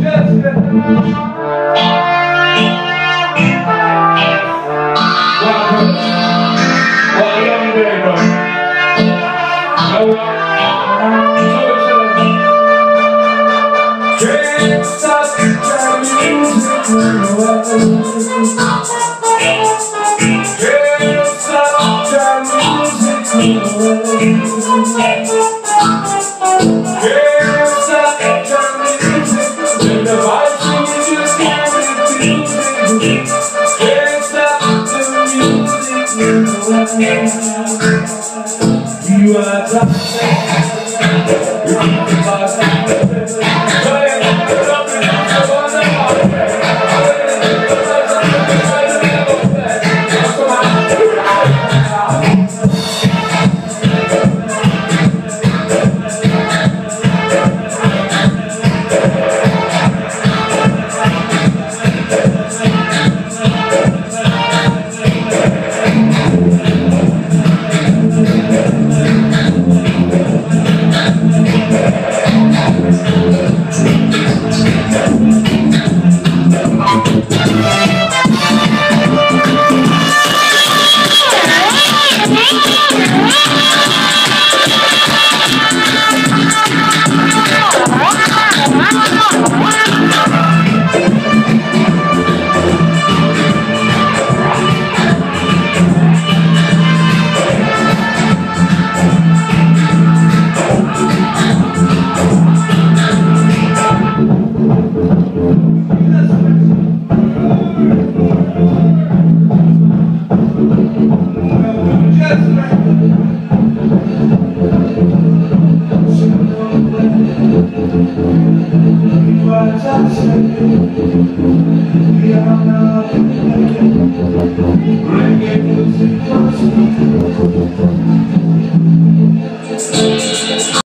What a lovely day, bro. Can't stop the music away. Can't stop the music away. Can't stop the music. The vibes you just can't refuse it. Can't stop the music away. You are